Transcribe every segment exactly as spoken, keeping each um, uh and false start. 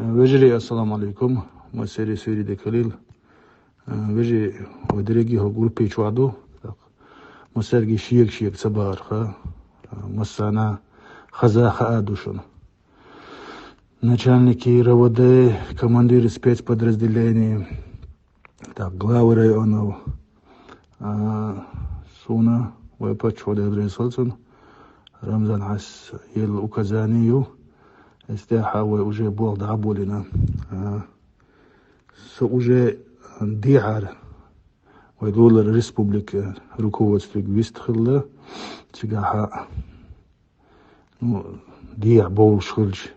Вежарий, ассаламу алейкум. Массери суьйре дика хуьлийла. Вежарий, вай деррига а хӀокху группе чохь ду. Массаьрга шега-шега ца бахарх, массарна хаза а хаа ду шуна. Начальники РОВД, командиры спецподразделений, так, главы районов. А, суна вай паччахьо, Дела реза хуьлда цунна, Рамзан Хьаьсас елла указани ю. Эцу тӀехь вай уже болх дӀа а болийна. А, со уже дехьара вай лулара республика руководстве вист хилла. Цигахь, ну, дехьа бовлуш хилча,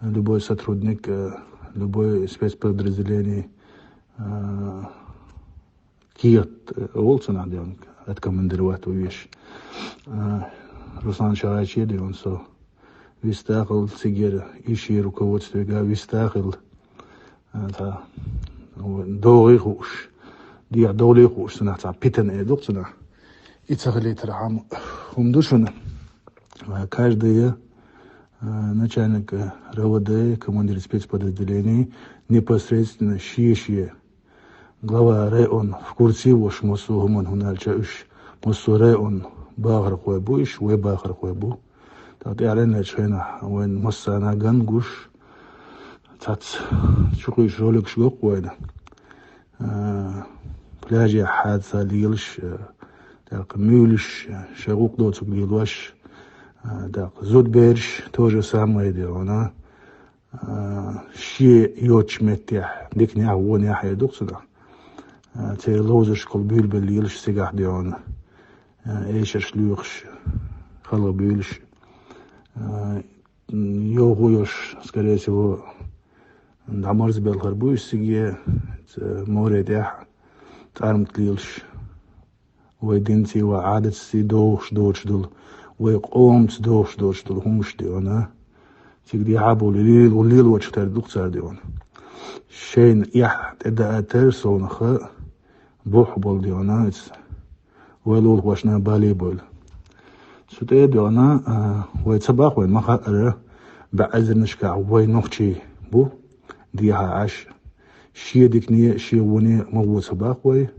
любой сотрудник, э, любой спецподразделение, э, кехат, э, волу цунах, де ван, откомандировать ван веш. Э, Руслан Шагайче, де ван, со вист а хилла цигара, и шен руководстве вист а хилла. А, цхьа, догӀий хууш, дехьа довлий хууш, цунах цхьа питана эр ду-кх цунах. И ца хилийтархьама хӀума ду шуна. А, каждый, а, начальник, а, РОВД, командир спецподразделений, непосредственно шен-шен глава район в курсе волуш, массо а хӀуманна, хӀунда аьлча уьш массо а район бахархой бу, уьш вай бахархой бу. ТӀаккха тӀаьхьарчу хенахь вайн массарна ган гуш, цхьацца чукхуьйсуш роликаш го-кх вайна. А, пляжехь хьаца лелаш, а, тӀаккха муьйлуш, а, шайн гӀуллакх доцург лелош, а, тӀаккха зудабераш то же самое, де ван, а, шен йоцучу меттехь, диканехь а, вонехь а эр ду-кх цунах. А, церан ловзаршкахула буьйлабелла лелаш цигахь, де ван, а, эшарш лоьхуш, халха буьйлуш. А, йовхо йолуш, скорее всего, дӀамарзбелхар бу уьш цига, ца, море тӀехь, цӀармат лелаш. Вай динций, вай Ӏадатций догӀуш доцуш долу, вай къомаца догӀуш доцуш долу хӀумаш, де ван, а. Цига дехьа а бовлий, лел-, лелочух тера ду-кх цара, де ван. Шайна эхь тӀедаийтар совнаха, бухь болу, де ван, а, иза. Вай лулахошна бале а бевлла. Цу тӀе, де ван, а, вай ца боху, вай ма хаьара, бӀе эзарнашкахь вай нохчий бу, дехьа Ӏаш. Шен дикане, шен воне магӀо ца боху вай.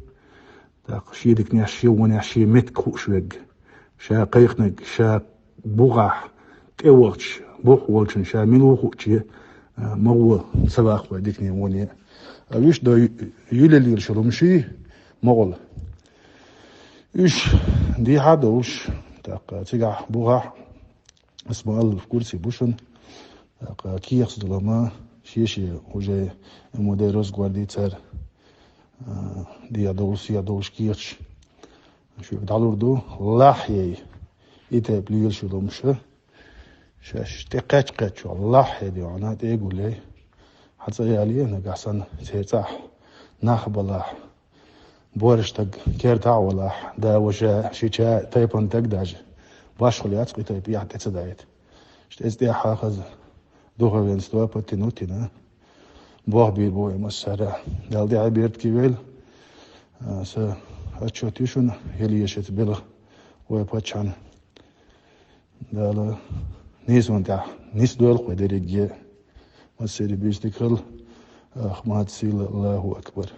ТӀаккха шен диканехь, шен вонехь, шен меттиг хууш верг. Ша кхайкхинарг, ша бухахь тӀевахча, бухь волчун ша мила ву хууче, а, магӀо ца боху вай дикане, воне. А уьш ду ю-, юьле лелаш йолу хӀумаш, магӀо. Уьш дехьа а довлуш, тӀаккха цигахь бухахь, ас ма-аллара, в курсе бу шуна, тӀаккха кехаташ долу ма, шен-шен уже МВД, Росгвардия цара, а, дехьа довлуш, сехьа довлуш кехаташ шуьга дӀалур ду, лахьей, и тайпа лелаш йолу хӀумаш. Шаьш тӀекхаьчча-кхаьчча, лахьей, де ван, тӀе а гулъей. Хьан цӀа яле, нагахь санна церан цӀахь нах балахь, борша стаг кертахь а валахь, да, ваша, шича, тайпана стаг даже, башхалла яц-кх и тайпа эхь тӀе ца даийта. Иштта иза тӀехь хаза духовенство подтянуть йина, болх бийр бу вай массара. Дала тӀаьхье беркате йойла. А, сан отчет ю шуна, хила еза шеца белхан вай паччахьна. Дала нийсонан тӀехь нисдойла-кх вай дерриге. Массеран а буьйса дика хуьлда. Ахмад сила, Аллаху акбар.